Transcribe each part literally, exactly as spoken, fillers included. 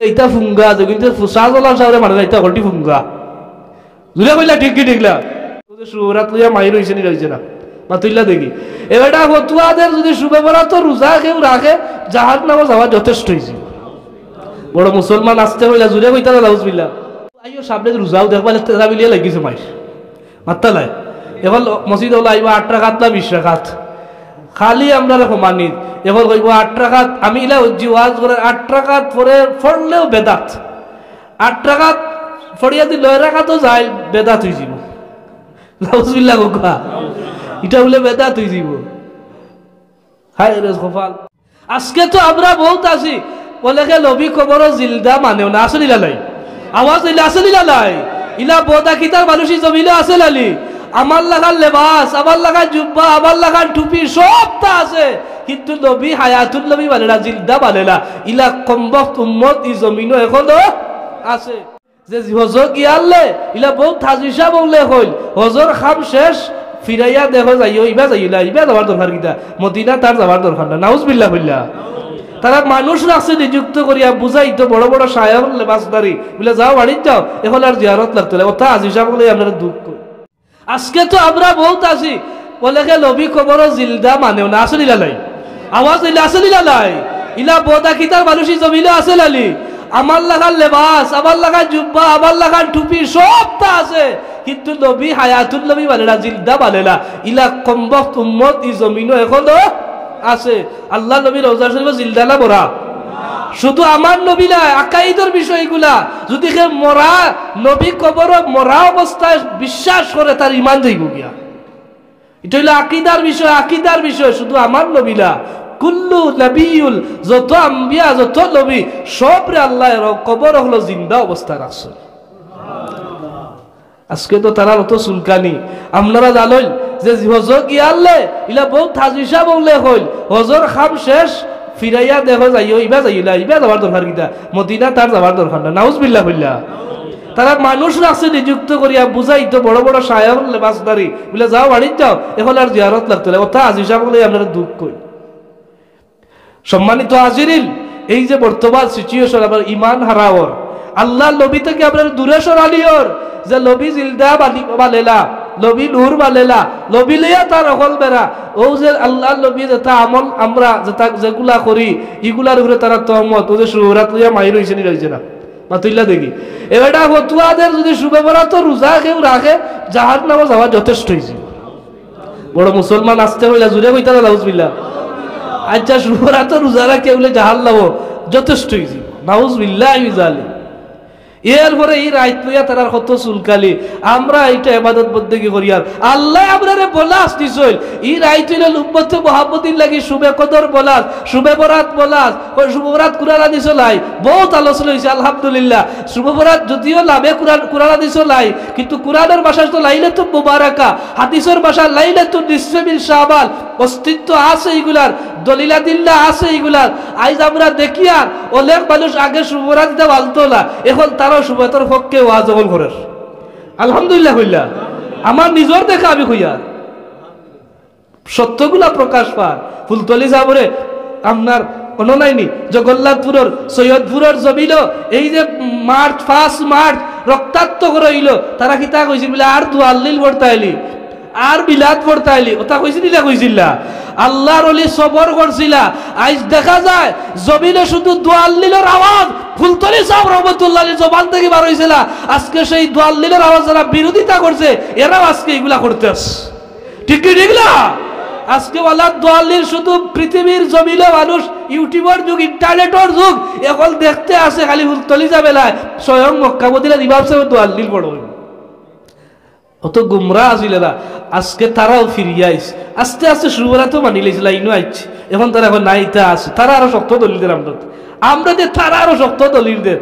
ইতা ফুঙ্গা, যেগুইনতে ফুসা জ্বলার সামনে মানে না, ইতা হকলটি ফুঙ্গা। জুরে কইলা ঠিক কি ঠিক না? শুভ বরাত লইয়া মাইর অইছে নি, অইছে না? মাতুল্লা দেখি। এবার ফতুয়া দের, যদি শুভ বরাতর রোজা কেউ রাখে, জাহান্নামো যাওয়া যথেষ্ট অইছে। বড় মুসলমান আসতে কইলা, জুরে কইতা না, নাউজুবিল্লাহ। আইও সামনে রোজাও দেখবা, তেরা মিলিয়ে লাগিছে মাইর। মাত্তা নাই। এখন মসজিদ অকল আইবা আট রাকাত না বিশ রাকাত? খালি আমরারে কমানিত। এখন কইবো আট রাকাত, আমি ইলা উজ্জি ওয়াজ করে আট রাকাত পরে পড়লেও বেদাত। আট রাকাত পড়িয়া যদি নয় রাকাতও যায়, বেদাত অইযিবো। নাউজুবিল্লাহ কউক্কা। ইটা বুলে বেদাত অইযিবো। হায় রে কপাল। আজকে তো আমরা বউত আছি, বলে কে নবী কবরো জিন্দা মানেও না, আছে নি না নাই? আওয়াজ দিলে আছে নি না নাই? ইলা বদ আকিদার মানুষ ই জমিনো আছে না নি? আমার লাখান লেবাস, আমার লাখান জুব্বা, আমার লাখান টুপি, সবতা আছে, কিন্তু নবী হায়াতুন নবী মানে না, জিন্দা মানে না। ইলা কমবখত উম্মত ই জমিনো এখনো আছে। যে হজো গিয়ারলে, ইলা বউত হাজি সাব অকলে কইল, হজর কাম শেষ, ফিরাইয়া দেখো যাইও, ইবা যাইও না, ইবা যাওয়ার দরকার কিতা? মদিনা তার যাওয়ার দরকার না। নাউজুবিল্লাহ কইলা। তারা মানুষ রাখছে নিযুক্ত করিয়া, বুঝাইতো বড় বড় শায়খ লেবাসদারি, বুলে, "যাও বাড়িত যাও, এখন আর জিয়ারত লাগতো না।" অতা হাজি সাব অকলে আমরারে দুখ কই। আজকে তো আমরা বউত আছি, বলে কে নবী কবরো জিন্দা মানেও না, আছে নি না নাই? আওয়াজ দিলে আছে নি না নাই? ইলা বদ আকিদার মানুষ ই জমিনো আছে না নি? আমার লাখান লেবাস, আমার লাখান জুব্বা, আমার লাখান টুপি, সবতা আছে, কিন্তু নবী হায়াতুন নবী মানে না, জিন্দা মানে না। ইলা কমবখত উম্মত ই জমিনো এখনো আছে। আল্লার নবী রওজা শরীফো জিন্দা না মরা? শুধু আমার নবী নায়, আকাইদর বিষয়গুলা। যদি কে মরা, নবী কবরো মরা অবস্থায় বিশ্বাস করে, তার ইমান যাইবো গিয়া। ইটা অইলো আকিদার বিষয়, আকিদার বিষয়। শুধু আমার নবী না, কুল্লু নবিয়ুল, যত আম্বিয়া, যত নবী, সবরে আল্লায় র-, কবর অকলো জিন্দা অবস্থায় রাখছে। আজকে তো তারার অত চুলকানি। আপনারা জানইন যে হজো গিয়ারলে, ইলা বউত হাজি সাব অকলে কইল, হজর কাম শেষ, ফিরাইয়া দেখো যাইও, ইবা যাইও না, ইবা যাওয়ার দরকার কিতা? মদিনা তার যাওয়ার দরকার না। নাউজুবিল্লাহ কইলা। তারা মানুষ রাখছে নিযুক্ত করিয়া, বুঝাইতো বড় বড় শায়খ লেবাসদারি, বুলে, "যাও বাড়িত যাও, এখন আর জিয়ারত লাগতো না।" অতা হাজি সাব অকলে আমরারে দুখ কই। সম্মানিত হাজিরিন, এই যে বর্তমান situation, আমরার ইমান হারা অর, আল্লার নবী থাকি আমরারে দূরে সরানি অর, যে নবী জিন্দা বালি-, বালেলা, নবী নূর বালেলা, নবী লইয়া তার অকল বেড়া, অউ যে আল্লার নবী যেতা আমল আমরা যেতা যেগুলা করি, ইগুলার উপরে তারা তহমত, অউ যে শুভ বরাত লইয়া মাইর অইছে নি, অইছে না? মাতুল্লা দেখি। এবার ফতুয়া দের, যদি শুভ বরাতর রোজা কেউ রাখে, জাহান্নামো যাওয়া যথেষ্ট অইছে। বড় মুসলমান আসতে কইলা, জুরে কইতা না, নাউজুবিল্লাহ। আচ্ছা, শুভ বরাতর রোজা রাখে বুলে জাহান্নামো যথেষ্ট অইছে। নাউজুবিল্লাহি মিন জালিক। এরপরে ই রাইত লইয়া তারার কত চুলকালি। আমরা ইটা ইবাদত বন্দেগি করিয়ার, আল্লায় আমরারে bonus দিছইন। ই রাইত অইলো উম্মতে মুহাম্মদীর লাগি শুভে কদর bonus, শুভে বরাত bonus। কই শুভ বরাত কুরআন হাদিসো নাই? বউত আলোচনা অইছে, আলহামদুলিল্লাহ। শুভ বরাত যদিও নামে কুরআন, কুরআন হাদিসো নাই, কিন্তু কুরআনর ভাষা তো লাইলাতুল মুবারাকা, হাদিসর ভাষা লাইলাতুল নিসফে মিন শাবান, অস্তিত্ব আছে ইগুলার, দলিলাদিল্লা আছে ইগুলার। আইজ আমরা দেখিয়ার অনেক মানুষ আগে শুভ বরাত দিতা পারতো না, এখন তারাও শুভ বরাতর পক্ষে ওয়াজ অকল করের। আলহামদুলিল্লাহ কইলা, আমার নিজর দেখা আমি কইয়ার। সত্যগুলা প্রকাশ পার। ফুলতলি সাবরে আপনার অনো নাইনি, জগন্নাথপুরর, সৈয়দপুরর জমিনো এই যে মার্চ, পাঁচ মার্চ রক্তাক্ত করা অইলো, তারা কিতা কইছিল বুলে, "আর দুয়াল্লিল পড়তাইলি, আর মিলাদ পড়তাইলি", অতা কইছিল না, কইছিল না? আল্লার অলি সবর করছিলা। আইজ দেখা যায় জমিনো শুধু দুয়াল্লিলর আওয়াজ। ফুলতলি সাব রহমতুল্লাহ আলাইহির জবান থাকি বার অইছিলা। আজকে সেই দুয়াল্লিলর আওয়াজ যারা বিরোধিতা করছে, এরাও আজকে ইগুলা করতেছে। ঠিক কি ঠিক না? আজকে ওয়ালা দুয়াল্লিল শুধু পৃথিবীর জমিনো মানুষ, YouTube-অর যুগ, internet-অর যুগ, অখন দেখতে আছে খালি ফুলতলি সাব এলায়, স্বয়ং মক্কা মদিনার ইমাম সাবে দুয়াল্লিল পড়ইন। অত গুমরা আছিল এরা, আজকে তারাও ফিরিয়া আইছে। আস্তে আস্তে শুভ বরাতও মানিলাইছে, লাইনো আইছে। অখন তারা কয়, "না, ইতা আছে।" তারা আরো শক্ত দলিল দের আমরাতে। আমরাতে তারা আরো শক্ত দলিল দের।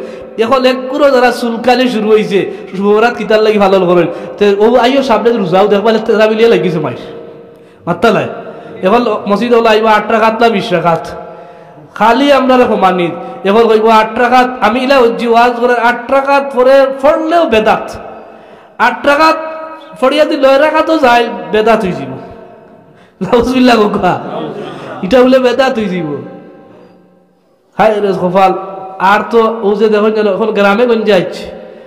অখন একগুলো যারা চুলকানি শুরু অইছে, শুভ বরাত কিতার লাগি পালন করইন। তে অউ আইও সামনে রোজাও দেখবা, তেরা মিলিয়ে লাগিছে মাইর। মাত্তা নাই। অখন মসজিদ অকল আইবা আট রাকাত না বিশ রাকাত? খালি আমরারে কমানিত। অখন কইবো আট রাকাত, আমি ইলা উজ্জি ওয়াজ করে আট রাকাত পরে পড়লেও বেদাত। আট রাকাত পড়িয়া যদি নয় রাকাতও যায়, বেদাত অইযিবো। নাউজুবিল্লাহ কউক্কা। ইটা বুলে বেদাত অইযিবো। হায় রে কপাল। আর তো অউ যে দেখইন যেন অখন গ্রামে গঞ্জে আইছে,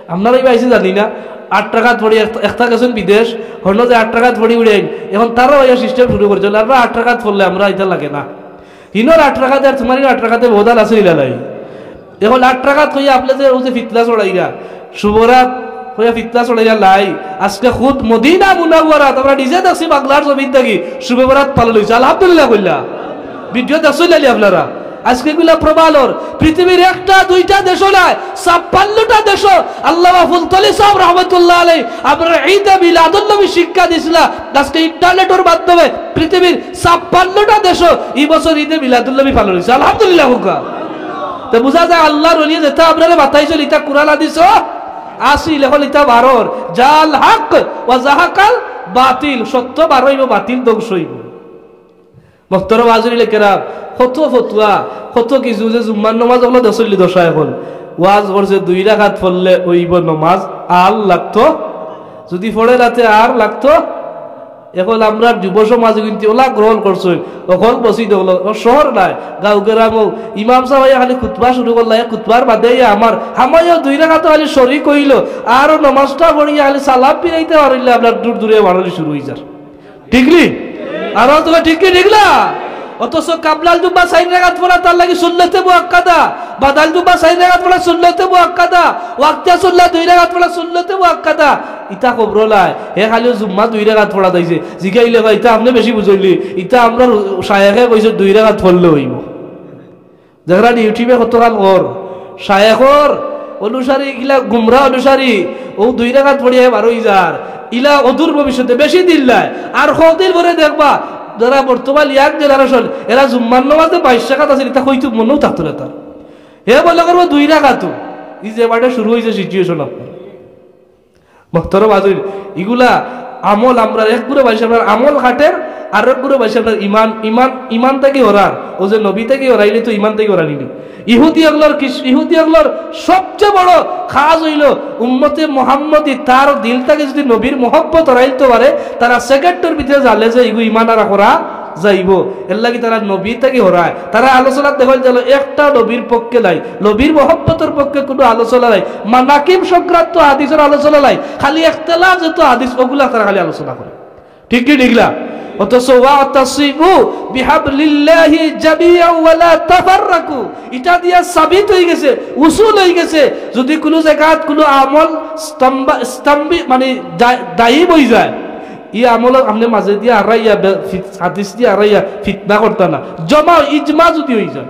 আপনারা ইবা আইছে জানি না, আট রাকাত পড়ি এক-, একটা গেছইন বিদেশ, হনো যে আট রাকাত পড়ি উড়েন, অখন তারাও ইয়া সিস্টেম শুরু করছে, আমরা আট রাকাত পড়লে আমরা ইতা লাগে না, হিনর আট রাকাতে আর তুমার আট রাকাতে বদাল আছে ইলা নাই। অখন আট রাকাত কইয়া আপনে যে অউ যে ফিতনা ছড়াইরা, শুভরাত কইয়া ফিতনা ছড়াইরা লাই, আজকে খুদ মদিনা মুনাওয়ারাত আমরা নিজে দেখছি বাংলার জমিন থাকি শুভরাত পালন অইছে, আলহামদুলিল্লাহ কইলা। ভিডিও দেখছইন নানি আপনারা? আজকে ইগুলা প্রমাণ অর, পৃথিবীর একটা দুইটা দেশও নায়, ছাপ্পান্নটা দেশও। আল্লামা ফুলতলি সাহেব রহমতুল্লাহ আলাই আমরারে ঈদে মিলাদুন নবী শিক্ষা দিছলা। আজকে ইন্টারনেটর মাধ্যমে পৃথিবীর ছাপ্পান্নটা দেশও ই বছর ঈদে মিলাদুন নবী পালন অইছে। আলহামদুলিল্লাহ কউক্কা। তে বুঝা যায় আল্লার ওলিয়ে যেতা আমরারে বাতাইছইন, ইতা কুরআন হাদিসও আছিল, অখন ইতা বারর। জাআল হক ওয়া জাহাকাল বাতিল, সত্য বার অইবো, বাতিল ধ্বংস অইবো। মোহতরম হাজিরিনে কেরাম, কত ফতুয়া, কত কিছু যে জুম্মার নমাজ অকল দশল্লি দশা অখন। ওয়াজ করছে দুই রাকাত পড়লে অইবো নমাজ, আর লাগতো, যুদি পড়ে রাতে আর লাগতো। অখন আমরার যুব সমাজে কিন্তু অলা গ্রহণ করছইন, অকল মসজিদ অকল, ও শহর নায়, গাঁও গ্রামও। ইমাম সাহেব আইয়া খালি খুতবা শুরু করলা, এক খুতবার বাদে আইয়া আমার হামাইও দুই রাকাত খালি শরিক অইলো, আরও নমাজটা পড়িয়া খালি সালাম ফিরাইতা পারইলে আপনার দূর দূরে বাড়ানি শুরু অইযার। ঠিক নি? আর অত ঠিক নি, ঠিক না? অথচ কাবলাল জুম্মা চাইর রাকাত পড়া তার লাগি সুন্নতে মুআক্কাদা, বাদাল জুম্মা চাইর রাকাত পড়া সুন্নতে মুআক্কাদা, ওয়াক্তিয়া সুন্নাত দুই রাকাত পড়া সুন্নতে মুআক্কাদা। ইতা খবর নাই, হে খালি জুম্মা দুই রাকাত পড়া যাইছে। জিগাইলে কয়, "ইতা আপনে বেশি বুঝইন নি, ইতা আমরার শায়েখে কইছে দুই রাকাত পড়লে অইবো।" দেখরা নি YouTube-এ কতখান কর, শায়েখর অনুসারী, ইলা গুমরা অনুসারী, অউ দুই রাকাত পড়িয়া বার অইযার, ইলা অদূর ভবিষ্যতে বেশি দিন নায়, আর কয়দিন পরে দেখবা, যারা বর্তমান young generation, এরা জুম্মার নমাজে বাইশ রাকাত আছিল, ইতা কইতো মনেও থাকতো না তার। হে মনে করবো দুই রাকাতও, ই যে বাটে শুরু অইছে situation আপনার। মোহতরম হাজিরিন, ইগুলা আমল আমরার এক গ্রুপ আছে, আমরার আমল কাটের, আর এক গ্রুপ আছে আমরার ইমান, ইমান, ইমান থাকি হরার। অউ যে নবী থাকি হরাইলে তো ইমান থাকি হরানি নি। ইহুদি অকলর কিস-, ইহুদি অকলর সবচেয়ে বড় কাজ অইলো উম্মতে মুহাম্মদী, তার দিল থাকি যুদি নবীর মহব্বত হরাইলতো পারে, তারা সেকেন্ডর ভিতরে জানে যে ইগু ইমান আর করা যাইবো। এরলাগি তারা নবী থাকি হরায়। তারা আলোচনা দেখইন যেন একটা নবীর পক্ষে নাই, নবীর মহব্বতর পক্ষে কুনু আলোচনা নাই, মানাকিব সংক্রান্ত হাদিসর আলোচনা নাই, খালি ইখতিলাফ যত হাদিস অগুলা তারা খালি আলোচনা করে। ঠিক কি ঠিক না? অথচ "ওয়াতাসিমু বিহাবলিল্লাহি জামিআ ওয়া লা তাফাররাকু", ইটা দিয়া সাবিত অইগেছে, উসুল অইগেছে, যুদি কুনু জাগাত কুনু আমল স্তম্ভ-, স্তম্ভি-, মানে দা-, দায়িম অইযায়, ই আমল আপনে মাঝে দিয়া হারাইয়া বে-, ফিত-, হাদিস দিয়া হারাইয়া ফিতনা করতা না। জমা ইজমা যুদি অইযায়,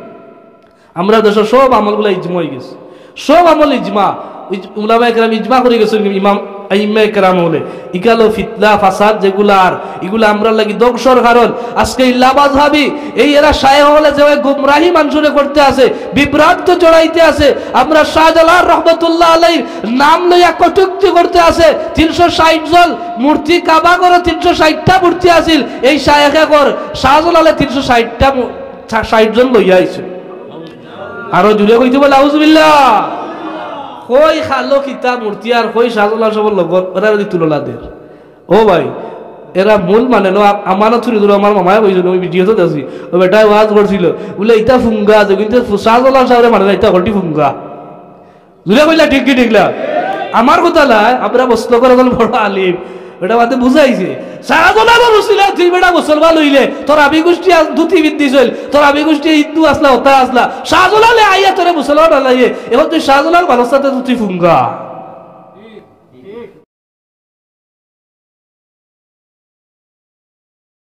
আমরার দেশর সব আমলগুলা ইজমা অইগেছে, সব আমল ইজমা। ইজ-, উলামায়ে কেরাম ইজমা করি গেছইন, ইমাম আইম্মায়ে কেরাম অকলে। ইকালো ফিতনা ফাসাদ যেগুলা আর ইগুলা আমরার লাগি ধ্বংসর কারণ। আজকে ইল্লা মাযহাবি, এই এরা শায়েখ অকলে যে গুমরাহি মানষরে করতে আছে, বিভ্রান্ত চড়াইতে আছে, আমরার শাহজালাল রহমতুল্লাহ আলাইহির নাম লইয়া কটূক্তি করতে আছে, তিনশো ষাইট জন মূর্তি, কাবা ঘরো তিনশো ষাইটটা মূর্তি আছিল, এই শায়েখে কর শাহজালালে তিনশো ষাইটটা মূ-, ষা-, ষাইট জন লইয়া আইছে। আরো জুরে কইতে বলে, "আউযুবিল্লাহ।" কই খালো কিতা মূর্তি আর কই শাহজালাল সাবর লগর, এরা যদি তুলনা দের। ও ভাই, এরা মূল মানে লো, আ-, আমানত চুরি ধরো, আমার মামায় কইছিল, আমি ভিডিওত আছি। ও বেটায় ওয়াজ করছিল, বুলে, "ইতা ফুঙ্গা আছে, কিন্তু ফু-, শাহজালাল সাবরে মানে না, ইতা হকলটি ফুঙ্গা।" জুরে কইলা, ঠিক কি ঠিক না? আমার কথা নায়, আমরা মসলকর একজন বড় আলিম, বেটা মাতে বুঝাইছে। শাহজালালর উসিলায় তুই বেটা মুসলমান অইলে, তোর আবি গোষ্ঠী আস-, ধুতি পিন্দিছিল, তোর আবি গোষ্ঠী হিন্দু আসলা, হতা আসলা। শাহজালালে আইয়া তোরে মুসলমান বানাইয়ে, এখন তুই শাহজালাল মানুষ সাথে তুই ফুঙ্গা।